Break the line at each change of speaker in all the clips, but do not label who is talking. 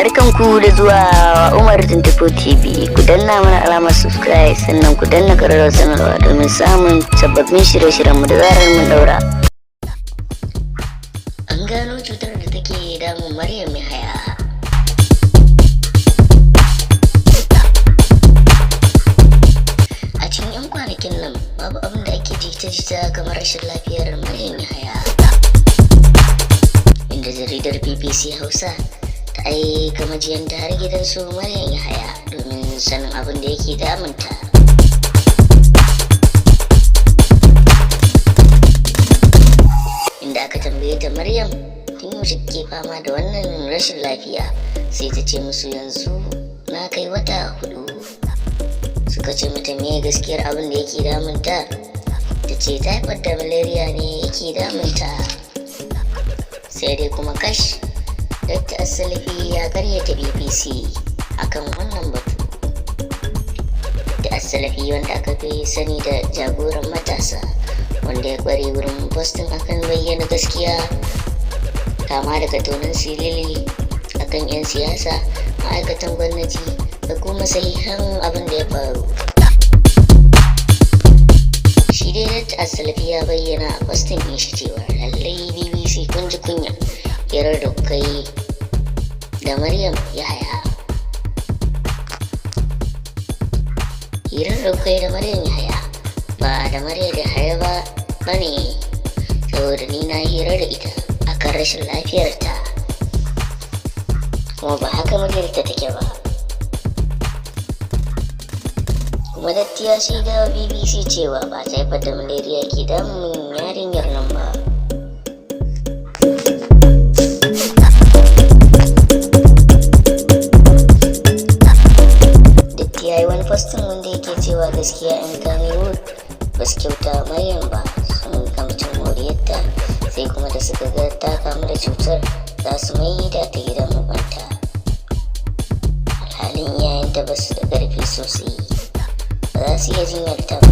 Barkanku da zuwa Umar 24 TV. Ku danna mana alamar subscribe, sannan ku danna ƙararrawar sanarwa domin samun sababbin shirye-shiryenmu da zarar mun daura. An gano cutar da take damun Maryam Yahaya. A cikin 'yan kwanakin nan babu abin da ake jita-jita kamar rashin lafiyar Maryam Yahaya. Inda jaridar BBC Hausa ta aika majiyanta har gidan su Maryam Yahaya domin sanin abin da yake damunta. Inda aka tambaye ta, "Maryam, tun yaushe kike fama da wannan rashin lafiya?" Sai ta ce musu, "Yanzu na kai wata 4." Suka ce mata me gaskiyar abin da yake damunta, ta ce typhoid da malaria ne yake damunta. Sai dai kuma kash, Dr. Asalafi ya karyata BBC akan wannan batu. Da Asalafi, wanda aka fi sani da jagoran matasa, wanda ya kware wurin posting akan bayyana gaskiya, kama daga tonon silili akan 'yan siyasa, ma'aikatan gwamnati da kuma sahihan abin da ya faru. Shi dai Dr. Asalafi ya bayyana a posting ɗin shi cewa lallai BBC kun ji kunya hirar da kuka yi da Maryam Yahaya. Hirar da kuka yi da Maryam Yahaya ba da Maryam Yahaya ba bane, saboda ni na hira da ita akan rashin lafiyarta, kuma ba haka muryarta take ba. Kuma datti ya shaida wa BBC cewa ba typhoid da malaria ke damun yarinyar nan ba. Datti ya yi wani posting wanda yake cewa gaskiya 'yan Kannywood ba su kyauta Maryam ba, sun gama cin moriyarta, sai kuma da suka ga ta kamu da cutar za su maida ta gidan ubanta, alhalin iyayenta ba su da ƙarfi sosai, ba za su iya jinyarta ba.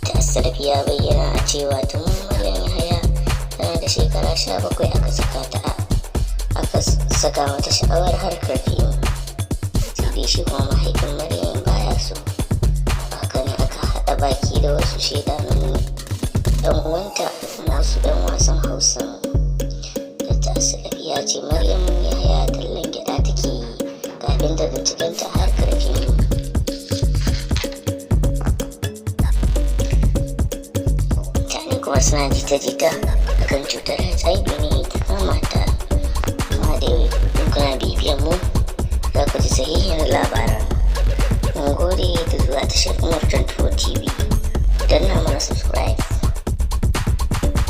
Dr. Asalafi ya bayyana a cewa tun Maryam Yahaya tana da shekara 17 aka saka ta aka saka mata sha'awar harkar fim, sai dai shi kuma mahaifin Maryam baya so. Haka ne aka haɗa baki da wasu shaidanun ɗan uwanta da kuma wasu ɗan wasan Hausa. Dr. Asalafi ya ce Maryam Yahaya tallan gyaɗa take yi kafin ta tsinci kanta a harkar fim. Mutane kuma suna jita-jita akan cutar